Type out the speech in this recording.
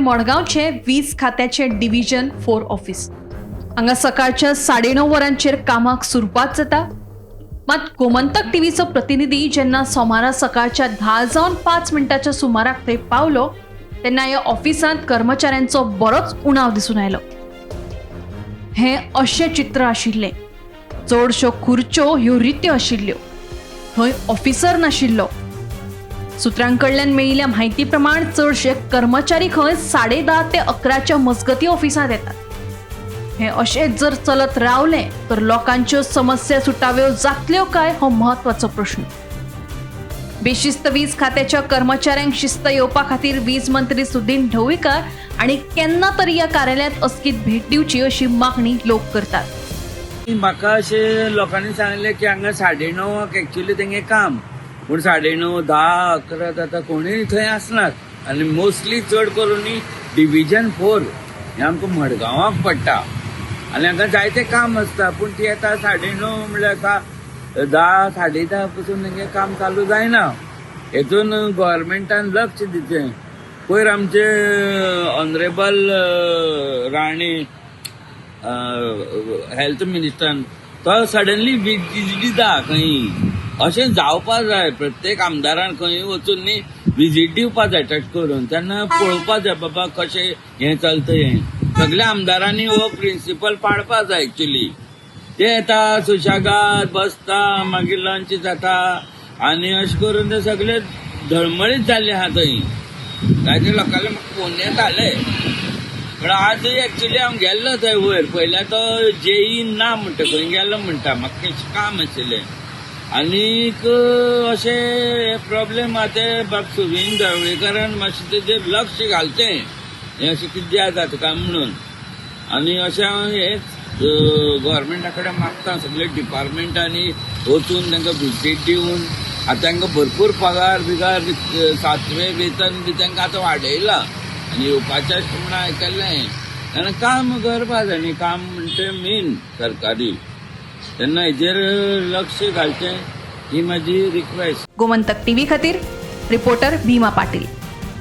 मडगांवचें वीज खात्याचें division 4 office. हांगा सकाळच्या 9:30 वरांचेर कामाक सुरवात जाता. मात गोमंतक टीव्हीचो प्रतिनिधी जेन्ना सोमारा सकाळच्या 10:05 सुमाराक थंय पावलो तेन्ना ह्या ऑफिसांत कर्मचाऱ्यांचो बरोच उणाव दिसून आयलो. हें अशें चित्र आशिल्लें. चडश्यो खुर्च्यो ह्यो रित्यो आशिल्ल्यो. थंय ऑफिसर नाशिल्लो. सुत्रां कडल्यान मेळिल्ल्या म्हायती प्रमाण चडशे कर्मचारी खंय 10:30 ते 11च्या मजगती ऑफिसांत येतात. हें अशेंच जर चलत रावलें तर लोकांच्यो समस्या सुटाव्यो जातल्यो काय हो म्हत्वाचो प्रश्न. बेशिस्त वीज खात्याच्या कर्मचाऱ्यांक शिस्त येवपा खातीर वीज मंत्री सुदिन ढवळीकार आनी केन्ना तरी ह्या कार्यालयांत अचकीत भेट दिवची अशी मागणी लोक करतात. म्हाका अशें लोकांनी सांगलें की हांगा 9:30 एक्चुली तेंगे काम, पूण 9:30, 10, 11 जाता, कोणूय थंय आसनात. आनी मोस्टली चड करून डिविजन 4 हें आमकां मडगांवाक पडटा आनी हांगा जायते काम आसता, पूण ती येता 9:30 म्हणल्यार 10, 10:30 पसून तेंगे काम चालू जायना. हेतून गव्हर्मेंटान लक्ष दिवचें. पयर आमचे ऑनरेबल राणे, हेल्थ मिनिस्टरान, तो सडनली विजीट दिता खंय. अशें जावपा जाय. प्रत्येक आमदारान खंय वचून न्ही विजीट दिवपा जाय टच करून, तेन्ना पळोवपा जाय बाबा कशें हें चलता. हें सगल्या आमदारांनी हो प्रिंसिपल पाळपा जाय एक्चुली. ते येता, सुशेगाद बसता, मागीर लंच जाता आनी अशें करून ते सगळे धळमळीत जाल्ले आहा थंय. जायते लोकांले म्हाका फोन येताले. पण आजूय एक्चुली हांव गेल्लो थंय वयर पयल्यार तो जेई ना म्हणटा, खंय गेल्लो म्हणटा, म्हाका कितें काम आशिल्लें. आनीक अशें प्रॉब्लेम आहा ते बाब सुदिन ढवळीकारान मातशें तेजेर लक्ष घालचें, हें अशें कित्याक जाता काय म्हणून. आनी अशें हांव हेच गव्हर्मेंटा कडेन मागता, सगळे डिपार्टमेंटांनी वचून तांकां विजीट दिवन. आतां तांकां भरपूर पगार बिगार, सातवें वेतन बी तांकां आतां वाडयलां आनी येवपाचें अशें म्हणून आयकल्लें. तेन्ना काम करपा जाय न्ही, काम म्हणटे मेन सरकारी, तेन्ना हेजेर लक्ष घालचें ही म्हाजी रिक्वेस्ट. गोमंतक टीव्ही खातीर रिपोर्टर भीमा पाटील.